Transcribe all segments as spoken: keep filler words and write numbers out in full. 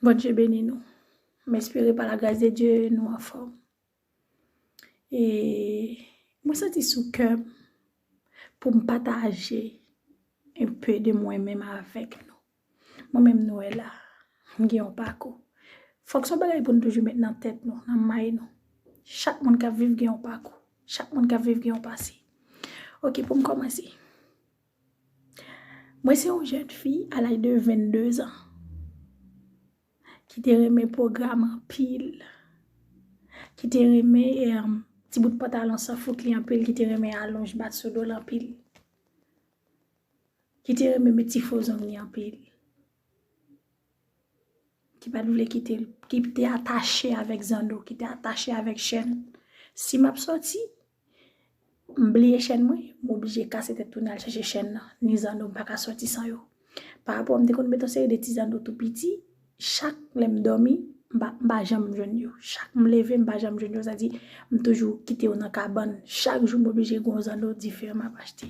Bondye beni nou. M espere pa la gras de Dye nou anfòm. E mwen santi sou kè m pou m pataje enpe de mwen menm avèk nou. Mwen menm nou wè la, m gen yon pakou. Fòk se yon bagay pou nou toujou met nan tèt nou, nan may nou. Chak moun k ap viv gen yon pakou. Chak moun k ap viv gen yon pase. Ok, pou m kòmanse. Mwen se yon jèn fi a laj de vennde zan ki te renmen pwogram anpil, ki te renmen em, ti bout pantalon san fouk li anpil, ki te renmen alonj bat sou do l anpil, ki te renmen met ti fo zong li anpil, ki pa t vle kite l, ki te atache avèk zando, ki te atache avèk chèn. Si m ap sòti, m bliye chèn mwen, m oblije kase tèt tounen al chèche chèn nan. Ni zando m pa ka sòti san yo. Pa rapò m te konn met yon seri de ti zando tou piti, chak lè m dòmi, m pa, m pa janm jwenn yo. Chak m leve, m pa janm jwenn yo. Sa di, m toujou kite yo nan kabann. Chak jou m oblije gen yon zando diferan m ap achte.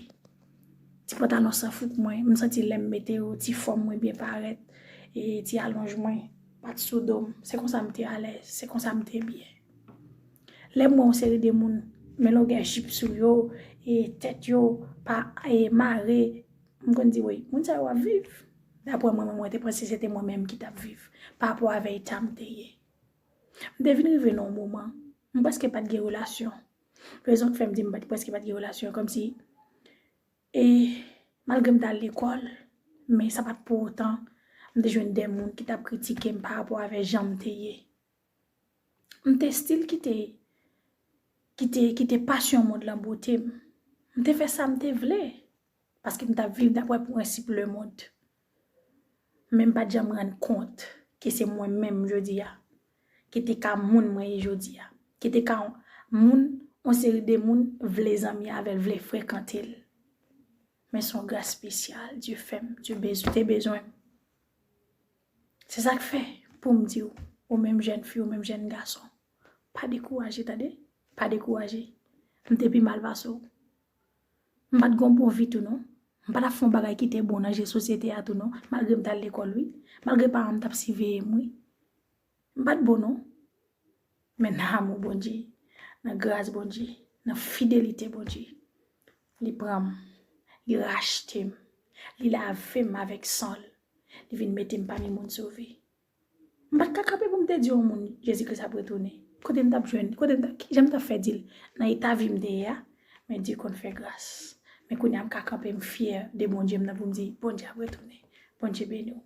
Ti pantalon san fouk mwen, m santi lè m mete yo, ti fòm mwen byen parèt, e ti alonj mwen pa t sou do m. Se konsa m te alèz, se konsa m te byen. Lè m wè yon seri de moun, men longè jip sou yo, e tèt yo pa e mare, m konn di, woy, moun sa yo ap viv. Daprè mwen, mwen, mwen te panse se te mwen menm ki t ap viv, pa rapò avè eta m te ye. M te vin rive nan yon moman, m prèske pa t gen relasyon. Rezon k fè m di m pa t, prèske pa t gen relasyon, kòmsi, e malgre m t al lekòl, men sa pa t pou otan m te jwenn de moun ki t ap kritike m pa rapò avè jan m te ye. M te still kite, kite, kite pasyon mond lan bote m. M te fè sa m te vle, paske m t ap viv daprè prensip lemonn. Men m pa t janm rann kont ke se mwen menm jodi a, ki te ka moun mwen ye jodi a, ki te ka moun, yon seri de moun vle zanmi avè l, vle frekante l. Men se yon gras espesyal Dye fè m, Dye bez-, te bezwen m. Se sa k fè pou m di w, ou menm jèn fi, ou menm jèn gason, pa dekouraje, tande, pa dekouraje. M te pi mal pase w. M pa t gen yon bon vi tou non. M pa t ap fè yon bagay ki te bon nan je sosyete a tou non, malgre m t al lekòl wi, malgre paran m t ap siveye m wi. M pa t bon non. Men nan amou Bondye, nan gras Bondye, nan fidelite Bondye, li pran m, li rachte m, li lave m avèk san l, li vin mete m pami moun sove. M pa t ka kanpe pou m te di yon moun Jezi Kris ap retounen. Kote m t ap jwenn, kote m t ap, kijan m t ap fè di l? Nan eta vi m te ye a, men Dye konn fè gras. Men kounye a m ka kanpe, m fyè de Bondye m nan pou m di, Bondye ap retounen. Bondye beni w.